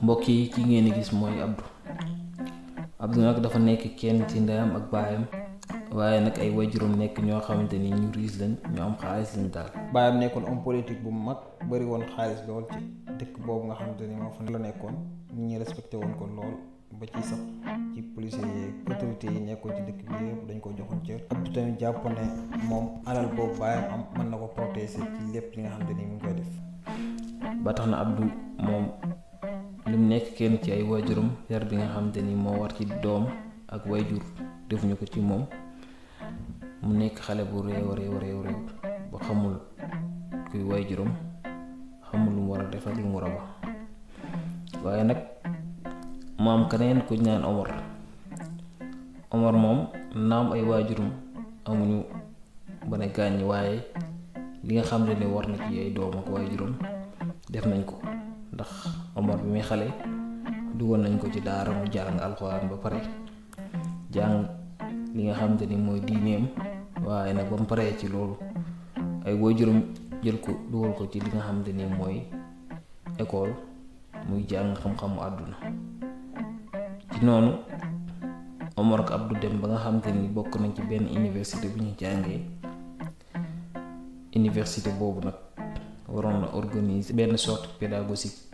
mbokk yi ki ngeen di gis mooy Abdou nag dafa nekk kenn ci ndeyam ak baayam waaye nag ay waajuram nekk ñoo xamante ni ñu riis lañ ñu am xaalis lañ daal. baayam nekkoon homme politique bu mag bëri woon xaalis lool ci dëkk boobu nga xamante ni moo fa la nekkoon nit ñi respecté woon ko lool ba ci sax ci policiers yeeg autorités yi nekkoon ci dëkk bi yëpp dañ ko joxoon cër. Abdou tamit jàpp ne moom alal boobu baayam am mën na ko protéger ci lépp li nga xamante ni mu ngi koy def. ba tax na Abdou moom lim nekk kenn ci ay waajuram yar bi nga xamante ni moo war ci doom ak waajur defuñu ko ci moom mu nekk xale bu réew ba xamul kuy waajuram xamul lu mu war a def ak lu mu war a wax waaye nag mu am keneen ku ñaan Omar moom naam ay waajuram amuñu ba ne gàññ waaye li nga xam ne war na ci ay doom ak waajuram def nañ ko ndax Omar bi muy xale dugal nañ ko ci daara mu jàng alxuraan ba pare jàng li nga xamante ni mooy diineem waaye nag ba mu paree ci loolu ay waajuram jël ko dugal ko ci li nga xamante ni mooy école muy jàng xam-xamu àdduna ci noonu Omar ak Abdou dem ba nga xamante ni bokk nañ ci benn université bu ñu jàngee université boobu nag waroon na organiser benn sortie pédagogique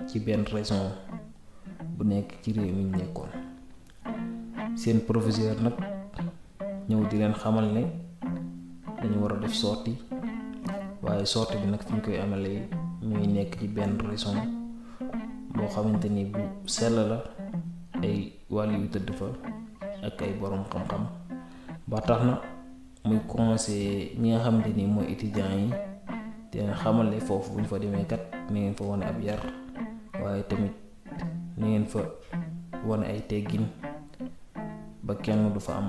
ci benn région bu nekk ci réew mi ñu nekkoon seen professeur nag ñëw di leen xamal ne dañu war a def sortie waaye sortie bi nag fi ñu koy amalee muy nekk ci benn région boo xamante ni bu sell la ay wàll yu tëdd fa ak ay borom xam-xam ba tax na muy conseiller ñi nga xamante ni mooy étudiants yi te xamal ne foofu bu ñu fa demee kat ni ngeen fa wane ab yar waaye tamit ni ngeen fa wane ay teggin ba kenn du fa am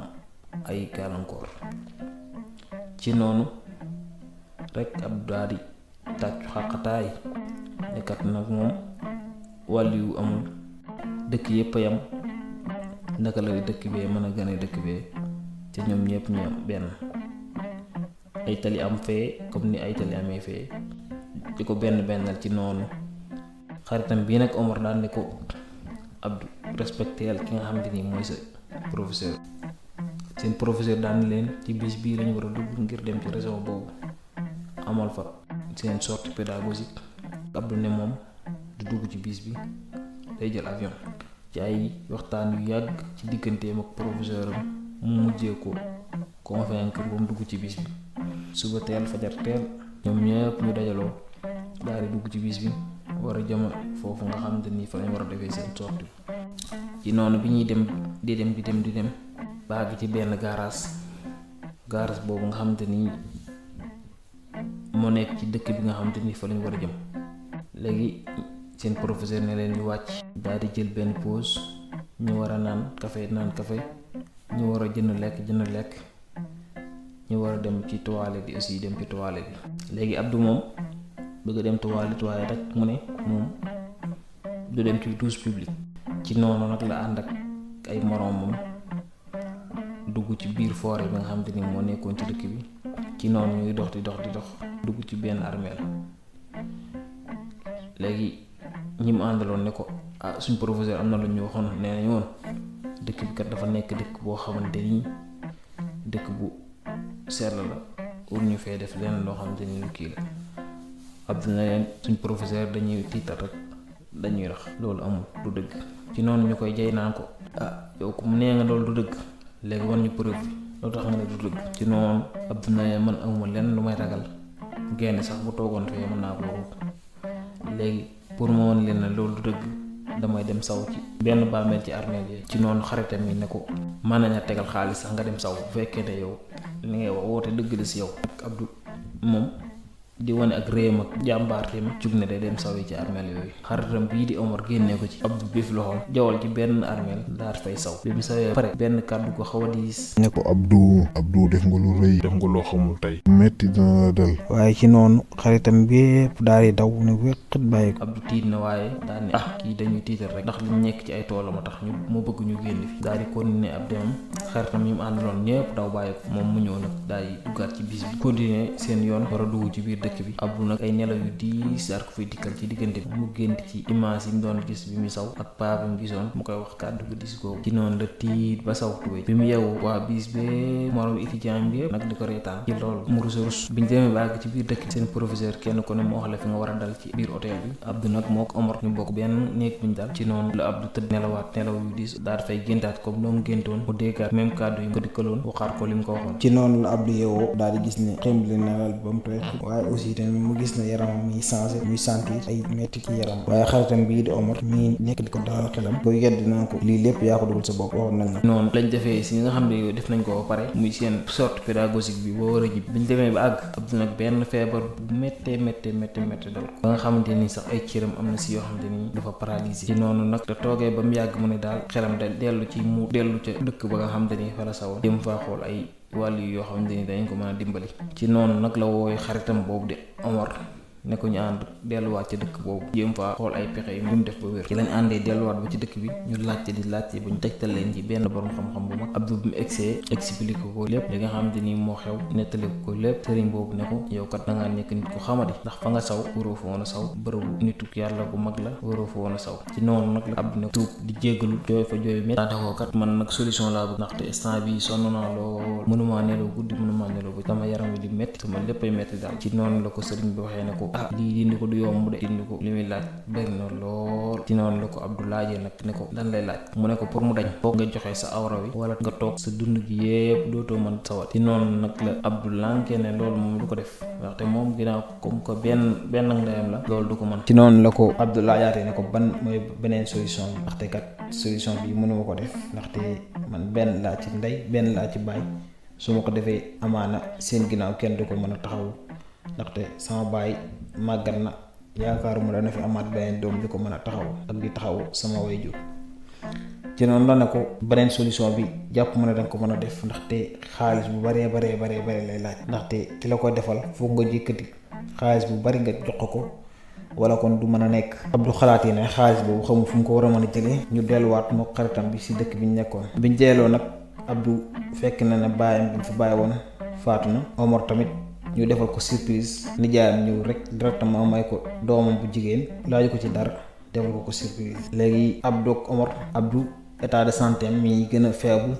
ay gàllankoor ci noonu rek ab daal di tàccu xaqataay nekkat nag moom wàll yu amul dëkk yépp a yam naka la dëkk bee mën a gane dëkk bee te ñoom ñëpp ñu am benn ay tali am fee comme ni ay tali amee fee di ko bennal ci noonu xaritam bii nag Omar daan ne ko Abdou respecteel ki nga xamante ni mooy sa professeur seen professeur daan leen ci bis bii lañu war a dugg ngir dem ci région boobu amal fa seen sortie pédagogique Abdou ne moom du dugg ci bis bi day jël avion ci ay waxtaan yu yàgg ci digganteem ak professeur am mu mujjee ko convaincre ba mu dugg ci bis bi suba teel fajar teel ñoom ñëpp ñu dajaloo daal di dugg ci bis bi war a jëm foofu nga xamante ni fa lañ war a defee seen sortie ci noonu bi ñuy dem di dem baag ci benn garage boobu nga xamante ni moo nekk ci dëkk bi nga xamante ni fa lañ war a jëm léegi seen professeur ne leen ñu wàcc daal di jël benn pause ñu war a naan café ñu war a jënd lekk ñu war a dem ci toilette bi aussi dem ci toilette bi léegi Abdou moom bëgg a dem toilette waaye rek mu ne moom du dem ci douche publique ci noonu nag la ànd ak ay moroomam dugg ci biir forêt bi nga xamante ni moo nekkoon ci dëkk bi ci noonu ñuy dox di dox dugg ci benn armeel léegi ñi mu àndaloon ne ko suñ professeur am na lu ñu waxoon nee nañu woon dëkk bi kat dafa nekk dëkk boo xamante ni dëkk bu sell la pour ñu fee def leneen loo xamante ni lu kii la Abdou na leen suñ professeur dañuy tiital rek dañuy rax loolu amul du dëgg ci noonu ñu koy jay naan ko yow ku mu nee nga loolu du dëgg léegi wan ñu preuve bi loo tax nga ne du dëgg ci noonu Abdou na leen man amuma lenn lu may ragal génn sax bu toogoon fee mën naa ko léegi pour ma woon leen ne loolu du dëgg damay dem saw ci benn bàmmeel ci armeel yi ci noonu xaritam yi ne ko mën naña tegal xaalis sax nga dem saw bu fekkee ne yow li ngay wax woote dëgg la si yow ak Abdou moom di wane ak réem ak jàmbaarteem jug ne day dem saw yi ci armeel yooyu xaritam bii di Omar génnee ko ci Abdou biif loxoom jawal ci benn armeel daal fay saw bi mu sawee pare benn kàddu ko xaw a diis ne ko Abdou def nga lu rëy def nga loo xamul tey metti dina la dal waaye ci noonu xaritam bépp daal di daw ne wéqat bàyyi ko Abdou tiit na waaye daal ne kii dañuy tiital rek ndax liñ nekk ci ay toolam a tax ñu mu bëgg ñu génn fi daal di continuer ab demam xaritam yi mu àndaloon ñëpp daw bàyyi ko moom mu ñëw nag daal di duggaat ci bis bi continuer seen yoon war a dugg ci biir dëkk bi. Abdou nag ay nelaw yu diis daal ko fay dikkal ci diggante bi mu gént ci image yi mu doon gis bi mu saw ak paa bi mu gisoon mu koy wax kàddu gu diis googu. ci noonu la tiit ba saw tubéy bi mu yeewu waa bis bee moroom étudiant bi yëpp nag di ko reetaan ci loolu mu rus biñ demee ba àgg ci biir dëkk seen professeur kenn ko ne mu wax la fi nga war a dal ci biir hôtel bi. Abdou nag moo ko Omar ñu bokk benn néeg buñ dal. ci noonu la Abdou tëdd nelawaat nelaw yu diis daal fay géntaat comme noo mu géntoon mu déggaat même kàddu yi ko dikkaloon waxaat ko li mu ko waxoon. ci noonu la Abdou yeewoo daal di gis ne xembli na lal ba mu tooy waaye aussi tamit mu gis ne yaramam muy changé muy sentir ay metti ci yaram waaye xaritam bii di Omar mii nekk di ko dalal xelam ko yedd na ko lii lépp yaa ko dugal sa bopp waxoon nañ la. noonu lañ defee si nga xam ne def nañ ko ba pare muy seen sorte pédagogique bi boo war a jib biñ demee ba àgg Abdou nag benn feebar bu méttee dal ko ba nga xamante ni sax ay cëram am na si yoo xamante ni dafa paralysé. ci noonu nag da toogee ba mu yàgg mu ne daal xelam da dellu ci mu dellu ca dëkk ba nga xamante ni fa la sawoon jëm faa xool ay wàll yoo xamante ni dañ ko mën a dimbali. ci noonu nag la wooy xaritam boobu de Omar ne ko ñu ànd delluwaat ci dëkk boobu jéem faa xool ay pexe yu mu def ba wér. ci lañ àndee delluwaat ba ci dëkk bi ñu laajte ba ñu tegtal leen ci benn borom xam-xam bu mag. Abdou bi mu egsee expliqué ko lépp li nga xamante ni moo xew nettali ko lépp. sëriñ boobu ne ko yow kat da ngaa nekk nit ku xamadi ndax fa nga saw waroo fa woon a saw bërëbu nitu yàlla bu mag la waroo fa woon a saw. ci noonu nag la Abdou ne tuub di jéggalu jooy fa jooy métti daante ko kat man nag solution laa bëgg ndaxte instant bi sonn naa lool mënumaa nelaw guddi mënumaa nelaw ba sama yaram wi di métti sama léppay métti daal. ci noonu la ko sëriñ bi waxee ne ko lii dindi ko du yomb de dindi ko li muy laaj bëri na lool. ci noonu la ko Abdou laajee nag ne ko lan lay laaj mu ne ko pour mu dañ foog nga joxe sa awra wi wala nga toog sa dund gi yépp dootoo mën sawat. ci noonu nag la Abdou lànkee ne loolu moom du ko def ndaxte moom ginnaaw comme que benn ndeyam la loolu du ko mën. ci noonu la ko Abdou laajaatee ne ko ban mooy beneen solution bi ndaxte kat solution bi mënuma ko def ndaxte man benn laa ci ndey benn laa ci baay su ma ko defee amaana seen ginnaaw kenn du ko mën a taxawu ndaxte sama baay màggat na yaakaaruma dana fi amaat beneen doom di ko mën a taxaw ak di taxaw sama waajur. ci noonu la ne ko beneen solution bi jàpp ma ne danga ko mën a def ndaxte xaalis bu baree lay laaj ndaxte ki la ko defal foog nga jëkkati xaalis bu bari nga jox ko wala kon du mën a nekk. Abdou xalaatee ne xaalis boobu xamul fu mu ko war a mën a jëlee ñu delluwaat moo xaritam bi si dëkk bi ñu nekkoon. biñ jeeloo nag Abdou fekk na ne baayam bi mu fi bàyyi woon faatu na. Omar tamit ñu defal ko surprise nijaayam ñëw rek directement may ko doomam bu jigéen laaju ko ci dara defal ko surprise. léegi Abdou ak Omar Abdou état de santé mi gën a faible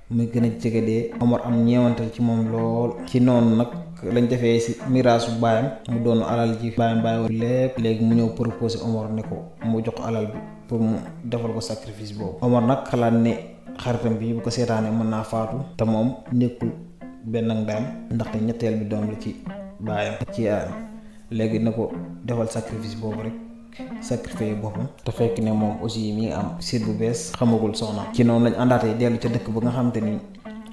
muy gën a jege dee. Omar am ñeewantal ci moom lool. ci noonu nag lañ defee si miraasu baayam mu doon alal ji baayam bàyyi woon lépp. léegi mu ñëw proposé Omar ne ko mu jox alal bi pour mu defal ko sacrifice boobu. Omar nag xalaat ne xaritam bi bu ko seetaanee mën naa faatu te moom nekkul benn ndeyam ndaxte ñetteel bi doom la ci baayam ak ci yaayam. léegi na ko defal sacrifice boobu rek sacrifice boppam te fekk ne moom aussi mi ngi am siit bu bees xamagul soxna. ci noonu lañ àndaatee dellu ca dëkk ba nga xamante ni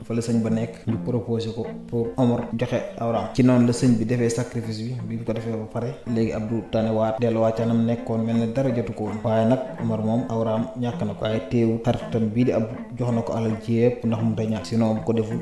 fa la sëñ ba nekk ñu proposé ko pour Omar joxe awraam. ci noonu la sëñ bi defee sacrifice bi ko defee ba pare léegi Abdou tanewaat delluwaat ca nam nekkoon mel ne dara jotu ko woon. waaye nag Omar moom awraam ñàkk na ko waaye teewu xaritam bii di Abdou jox na ko alal ci yëpp ndax mu ta ñàkk sinon bu ko deful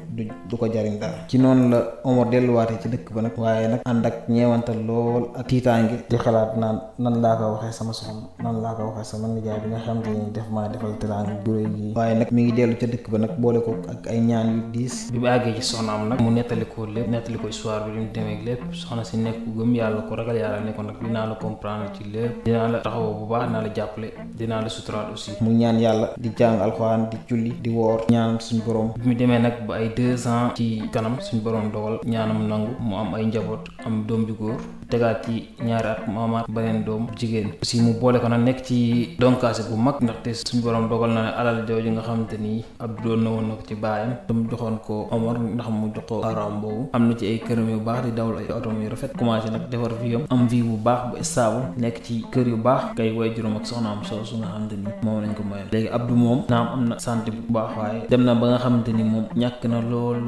du ko jariñ dara. ci noonu la Omar delluwaatee ci dëkk ba nag waaye nag ànd ak ñeewantal lool ak tiitaange di xalaat naan nan laa ko waxee sama soxna nan laa ko waxee sama nijaay bi nga xam te ni def maa defal teraanga juróoy gi. waaye nag mi ngi dellu ca dëkk ba nag boole ko ak ay ñaan yu diis. bi mu àggee ci soxnaam nag mu nettali ko lépp nettali ko histoire bi li mu demee lépp soxna si nekk ku gëm yàlla ko ragal yàlla ne ko nag dinaa la comprendre ci lépp dinaa la taxawoo bu baax dinaa la jàppale dinaa la suturaal aussi. mu ñaan yàlla di jàng alxuraan di julli di woor ñaan suñu borom. bi mu demee nag ba ay 2 ans ci kanam suñu borom dogal ñaanam nangu mu am ay njaboot am doom ju góor tegaat ci ñaari at mu amaat beneen doom jigéen aussi mu boole ko nag nekk ci donkaase bu mag ndaxte suñu borom dogal na ne alal jooju nga xamante ni Abdou doon na woon na ko ci baayam te mu joxoon ko Omar ndax mu jox ko araam boobu am na ci ay këram yu baax di dawal ay otom yu rafet commencé nag defar vie am vie bu baax bu stable nekk ci kër yu baax kay way juróom ak soxnaam soosu nga xamante ni moom lañ ko mayoon. léegi Abdou moom naam am na santé bu baax waaye dem na ba nga xamante ni moom ñàkk na lool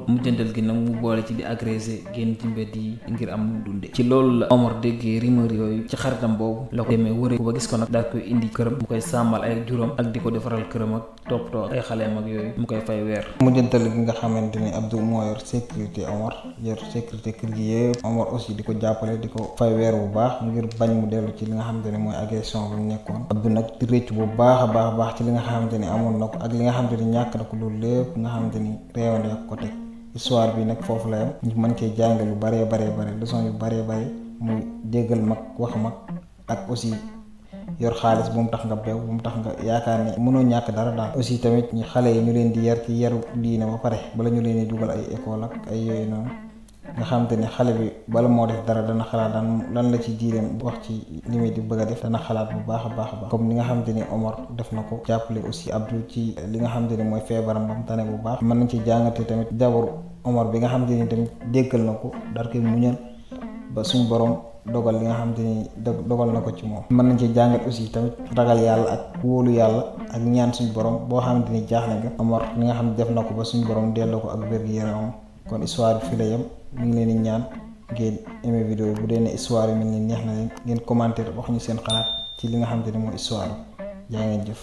mujjantal gi nag mu boole ci di agressé génn ci mbedd yi ngir am dunde. ci loolu la Omar déggee rumeur yooyu ci xaritam boobu la ko demee wëree ko ba gis ko nag daal koy indi këram mu koy sàmmal ay juróom ak di ko defaral këram ak toppatoo ay xaleem ak yooyu mu koy fay weer. mujjantal gi nga xamante ni Abdou moo yor sécurité Omar yor sécurité kër gi yëpp Omar aussi di ko jàppale di ko fay weer bu baax ngir bañ mu dellu ci li nga xamante ni mooy agression bi mu nekkoon. Abdou nag di rëcc bu baax a baax ci li nga xamante ni amoon na ko ak li nga xamante ni ñàkk na ko loolu lépp nga xamante ni réewande ak ko teg histoire bi nag foofu la yam ñu mën cee jàng lu bare leçon yu bare muy déggal mag wax mag ak aussi yor xaalis bu mu tax nga bew bu mu tax nga yaakaar ne mënoo ñàkk dara daal. aussi tamit ñi xale yi ñu leen di yar ci yaru diine ba pare bala ñu leen di dugal ay école ak ay yooyu noonu nga xamante ne xale bi bala moo def dara dana xalaat lan la ci diineem wax ci li muy di bëgg a def dana xalaat bu baax a baax comme ni nga xamante ni Omar def na ko jàppale aussi Abdou ci li nga xamante ni mooy feebaram ba mu tane bu baax. mën nañ ci jàngate tamit jabaru Omar bi nga xamante ni tamit déggal na ko dar koy muñal ba suñ borom dogal li nga xamante ni dogal na ko ci moom. mën nañ ci jàngat aussi tamit ragal yàlla ak wóolu yàlla ak ñaan suñ borom boo xamante ni jaaxle nga Omar li nga xam ne def na ko ba suñ borom delloo ko ak wér-gu-yaramam. kon histoire bi fi la yem ñu ngi leen di ñaan ngeen aimé vidéo bu dee ne histoire yi mel ni neex na leen ngeen commentaire wax ñu seen xalaat ci li nga xamante ni mooy histoire bi jaa ngeen jëf.